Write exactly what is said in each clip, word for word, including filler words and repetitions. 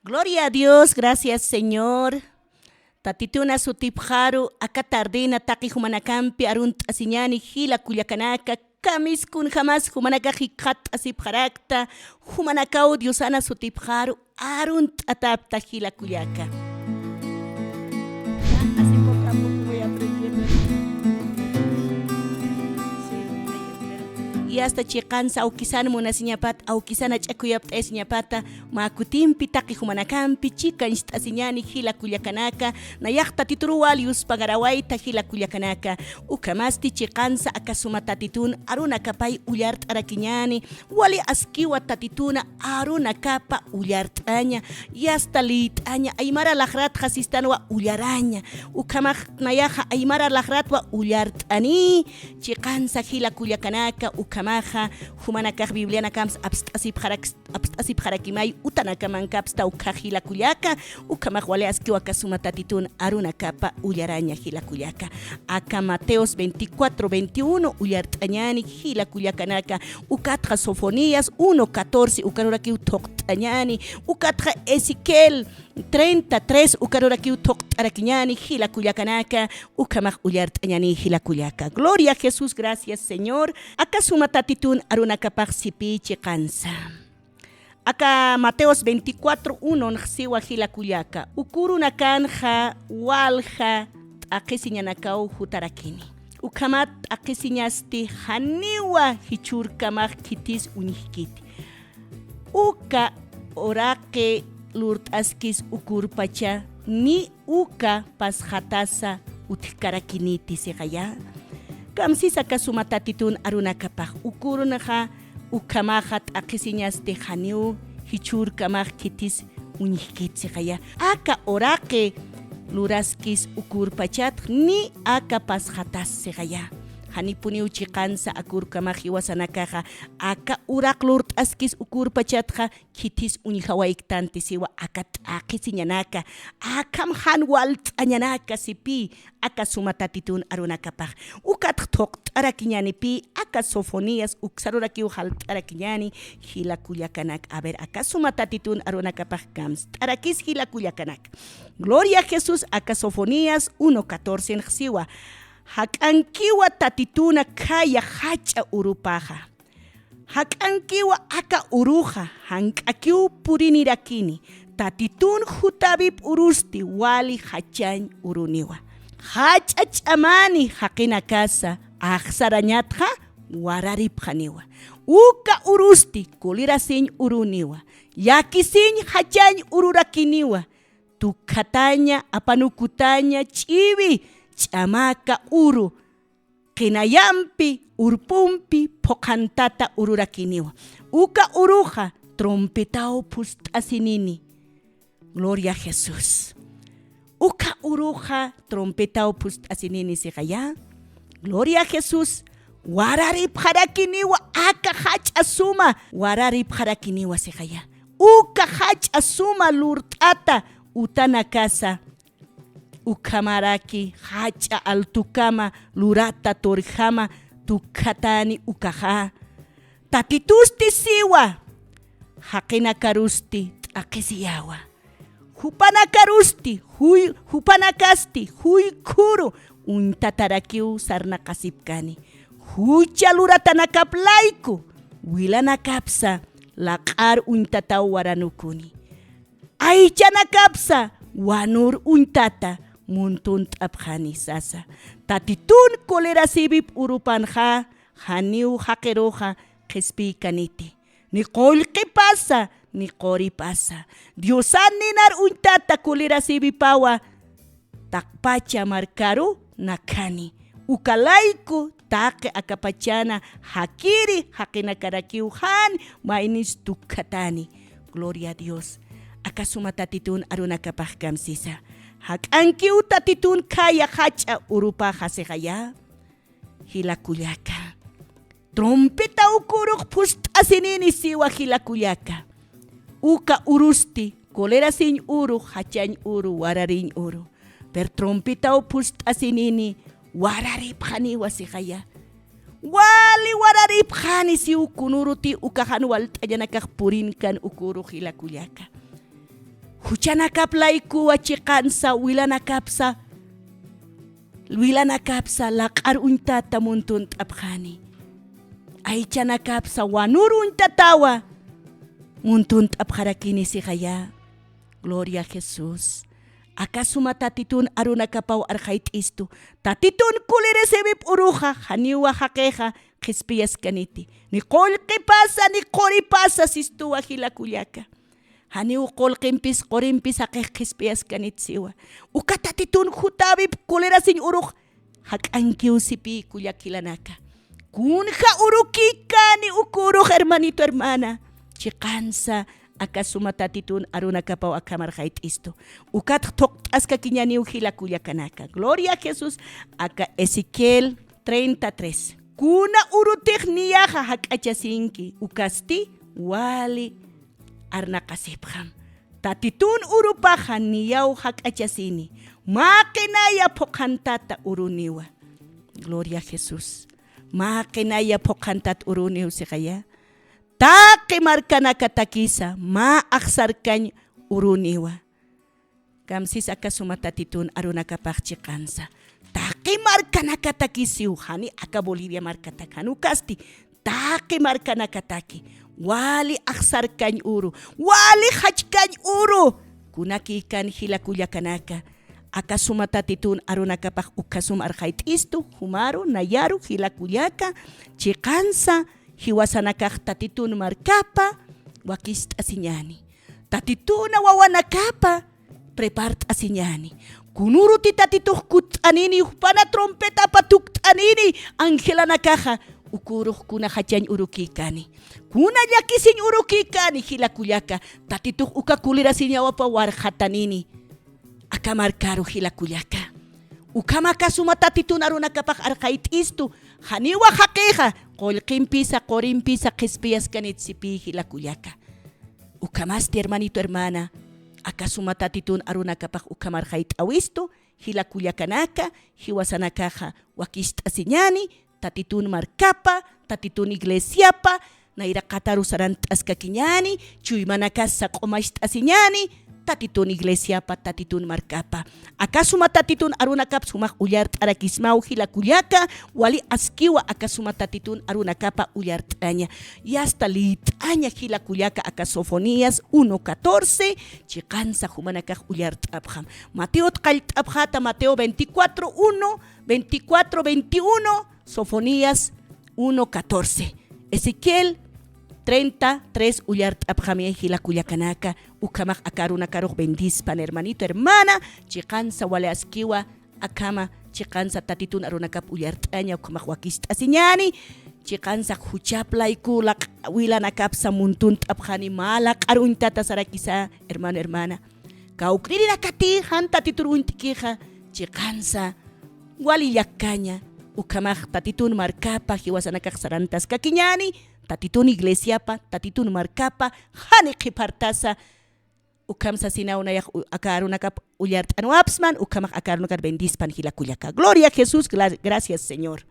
Gloria a Dios, gracias, Señor. Tatituna sutipxaru, aka tardena taqi jumanakampi arunt'asiñäni jila kullakanaka, kamisas kunjamas jumanakax jikxatt'asipxarakta, jumanakaw Diosana sutipxaru arunt'atäpta jila kullaka. Así poco a poco voy aprendiendo. Sí, ay, espera. Y hasta chiqansa awkisan munasiñapat, awkisan ach'akuyapt'ayasiñapata, mä kutimpi taqi jumanakampi chikancht'asiñäni jila kullakanaka, nayax Tatituru wal yuspaxarawayta jila kullakanaka. Ukhamasti chiqansa aka suma Tatitun arunakapay ullart'arakiñäni, wali askiwa Tatituna arunakapa ullart'aña, y hasta liyt'aña, aymara laxratxa sistanwa ullaraña, ukhamax nayaxa aymara laxratwa ullart'ani, chiqansa jila kullakanaka, ukhamaxa jumanakax Biblianakamsa apst'asipxarak apst'asipxarakimay, utanakamankäpsta ukkhax jila kullaka, ukhamax wali askiwa aka suma Tatitun arunakapa ullaraña jila kullaka. Aka Mateos veinticuatro veintiuno ullart'añäni jila kullakanaka, ukatxa Sofonías uno catorce ukarurakiw thuqt'añäni, ukatxa Ezequiel treinta tres ukarurakiw thuqt'arakiñäni jila kullakanaka, ukhamax ullart'añäni jila kullaka. Gloria a Jesús, gracias Señor. Aka suma Tatitun arunakapax sipï chiqansa. Aka Mateos veinticuatro uno nxsiwa jila kullaka, uka urunakanxa walja t'aqhisiñanakaw jutarakini. Ukhamat t'aqhisiñasti janiwa jichhürkamax khithis uñjkiti. Uka uraqi lurt'askis uka urpacha ni uka pasxatasa utjkarakiniti sixaya. Kamsisa aka suma Tatitun arunakapax, uka urunxa ukhamaxa t'aqhisiñasti janiw jichhürkamax khithis uñjkit sixaya. Aka uraqi luraskis uka urpachatx ni aka pasxatas sixaya. Janipuniw chiqansa aka urkamax jiwasanakaxa, aka uraq lurt'askis uka urpachatxa khithis uñjawayktanti siwa aka t'aqhisiñanaka, akham jan walt'añanaka sipï aka suma Tatitun arunakapax. Ukatx thuqt'arakiñänipï aka Sofonías uksarurakiw jalt'arakiñäni jila kullakanak. A ver, aka suma Tatitun arunakapax kamst'arakis jila kullakanak. Gloria a Jesús, aka Sofonías uno catorce nxsiwa. Jak'ankiwa Tatituna khaya jach'a urupaxa. Jak'ankiwa aka uruxa, jank'akiw purinirakini, Tatitun jutäwip urusti wali jachañ uruniwa. Jach'a ch'amani jaqinakasa axsarañatxa wararipxaniwa. Uka urusti kulirasiñ uruniwa, llakisiñ jachañ ururakiniwa, tukhataña, apanukutaña, ch'iwi, ch'amaka uru, qinayampi, urpumpi, phuqhantata ururakiniwa. Uka uruxa trompetaw phust'asinini. Gloria a Jesús. Uka uruxa trompetaw phust'asinini sixaya. Gloria a Jesús. Wararipxarakiniwa aka jach'a suma. Wararipxarakiniwa sixaya. Uka jach'a suma lurt'ata utanakasa. Ukhamaraki jach'a altukama lurata turjama tukhatani ukaxa. Tatitusti siwa, jaqinakarusti t'aqhisiyawa. Jupanakarusti, juy-, jupanakasti juykhuru uñtatarakiw sarnaqasipkani. Jucha luratanakap layku, wilanakapsa laq'ar uñtataw waranukuni. Aychanakapsa wanur uñtata muntunt'apxani sasa. Tatitun colerasïwip urupanxa, janiw jaqiruxa qhispiykaniti. Ni qullqipasa, ni quripasa. Diosan ninar uñtata colerasïwipawa, taqpacha markaru nakhani. Uka layku taqi akapachana jakiri jaqinakarakiw jan maynis tukhatani. Gloria a Dios. Aka suma Tatitun arunakapax kamsisa. Jak'ankiw Tatitun khaya jach'a urupaxa sixaya. Jila kullaka. Trompeta uka urux phust'asinini siwa jila kullaka. Uka urusti, colerasiñ uru, jachañ uru, warariñ uru. Pero trompetaw phust'asinini, wararipxaniwa sixaya. Wali wararipxani siw, kunuruti uka jan walt'añanakax purinkan uka uru jila kullaka. Juchanakap laykuwa chiqansa, wilanakapsa, wilanakapsa laq'ar uñtata muntunt'apxani. Aychanakapsa wanur uñtatawa muntunt'apxarakini sixaya. Gloria a Jesús. Aka suma Tatitun arunakapaw arxayt'istu. Tatitun kulirasipip uruxa, janiwa jaqixa qhispiyaskaniti. Ni qullqipasa, ni quripasa sistuwa jila kullaka. Janiw qullqimpis, qurimpis jaqix qhispiyaskanit siwa. Uka Tatitun jutawip kulirasiñ urux jak'ankiw sipï kullak jilanaka. Kunja urukïkani uka urux, hermanito, hermana. Chiqansa aka suma Tatitun arunakapaw akham arxayt'istu. Ukatx thuqt'askakiñaniw jila kullakanaka. Gloria a Jesús. Aka Ezequiel treinta tres. Kuna urutix niyaxa jak'achasinki, ukasti wali arnaqasipxam. Tatitun urupaxa niyaw jak'achasini. Mä qinaya phuqhantata uruniwa. Gloria a Jesús. Mä qinaya phuqhantat uruniw sixaya. Taqi markanakatakisa mä axsarkañ uruniwa. Kamsis aka suma Tatitun arunakapax chiqansa. Taqi markanakatakisiw, jani aka Bolivia markatak, jan ukasti. Taqi markanakataki. Wali axsarkañ uru. Wali jachkañ uru. Kunakïkan jila kullakanaka. Aka suma Tatitun arunakapax ukhasum arxayt'istu, jumaru, nayaru, jila kullaka, chiqansa, jiwasanakax Tatitun markapa, wakist'asiñani. Tatituna wawanakapa prepart'asiñani. Kunuruti Tatitux kutt'anini, jupana trompetapa tukt'anini, angelanakaxa, uka urux kuna jachañ urukïkani. Kuna llakisiñ urukïkani, jila kullaka, Tatitux uka kulirasiñawapa warxatanini. Aka markaru jila kullaka. Ukham aka suma Tatitun arunakapax arxayt'istu, janiwa jaqixa, qullqimpisa, qurimpisa, qhispiyaskanit sipï jila kullaka. Ukhamasti, hermanito, hermana, aka suma Tatitun arunakapax ukham arxayt'awistu, jila kullakanaka, jiwasanakaxa wakist'asiñani, Tatitun markapa, Tatitun iglesiapa, nayraqataru sarant'askakiñani, chuymanakas saq'umacht'asiñani, Tatitun iglesiapa, Tatitun markapa. Aka suma Tatitun arunakap sumax ullart'arakismaw jila kullaka, wali askiwa aka suma Tatitun arunakapa ullart'aña. Yasta liyt'aña jila kullaka aka Sofonías uno catorce, chiqansa jumanakax ullart'apxam. Mateot qallt'apxata, Mateo veinticuatro uno, veinticuatro veintiuno, Sofonías uno catorce. Ezequiel treinta tres ullart'apxamay jila kullakanaka, ukhamax aka arunakarux bendispan, hermanito, hermana, chiqansa wali askiwa, akhama, chiqansa Tatitun arunakap ullart'aña, ukhamax wakist'asiñani, chiqansa juchap layku laq-, wilanakapsa muntunt'apxani, mä laq'ar uñtata sarakisa, hermano, hermana. Kawknirinakatï jan Tatitur uñt'kixa, chiqansa, wali llakkaña, ukhamax Tatitun markapa, jiwasanakax sarantaskakiñani, Tatitun iglesiapa, Tatitun markapa, jani qhipartasa, ukham sasinaw nayax u-, aka arunakap ullart'anwapsman, ukhamax aka arunakar bendispan jila kullaka. Gloria a Jesús, gla-, gracias, Señor.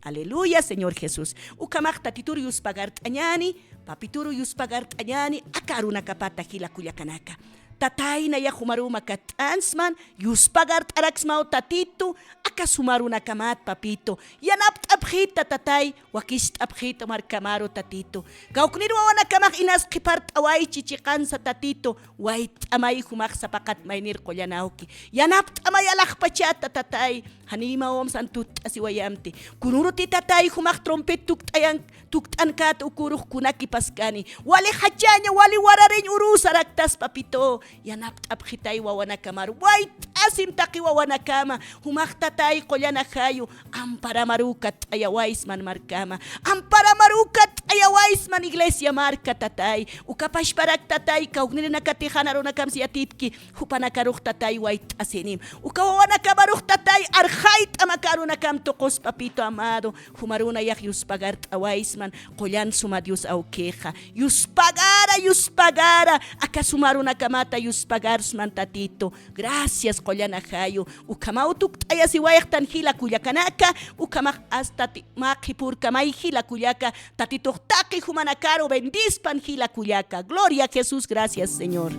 Aleluya, Señor Jesús. Ukhamax Tatitur yuspagart'añani, Papitur yuspagart'añani, aka arunakapata jila kullakanaka. Tatay nayax jumaru makatt'ansman, yuspagart'araksmaw Tatitu, aka suma arunakamat, Papito. Yanapt'apxita, Tatay, wakist'apxita markamaru, Tatitu. Kawknir wawanakamax inas qhipart'awaychi chiqansa, Tatitu. Wayt'amay jumax sapaqat maynir qullanawki. Yanapt'amay alaxpachata, Tatay. Janïmawamsan tutt'asiwayamti. Kunuruti, Tatay, jumax trompet tukt'ayan, tukt'ankat uka urux kunakipaskani. Wali jachaña, wali warariñ urus saraktas, Papito. Yanapt'apxitay wawanakamaru. Wayt'asim taqi wawanakama. Jumax, Tatay, qullana jayu. Amparamaru katt'ayawaysman markama. Amparamaru katt'ayawaysman iglesia marka, Tatay. Uka pachparak, Tatay, kawknirinakatix jan arunakamsa yatipki, jupanakarux, Tatay, wayt'asinim. Uka wawanakamarux, Tatay, arxayt'am aka arunakam tuqus, Papito amado. Jumaru nayax yuspagart'awaysman, qullan suma Dios awkixa. Yuspagara, yuspagara, aka suma arunakamata yuspagarsman, Tatito. Gracias, qullana jayu. Ukhamaw tukt'ayasiwayxtan jila kullakanaka, ukhamax hasta ti-, mä qhipürkamay jila kullaka, Tatitux taqi jumanakaru bendispan jila kullaka. Gloria a Jesús, gracias, Señor.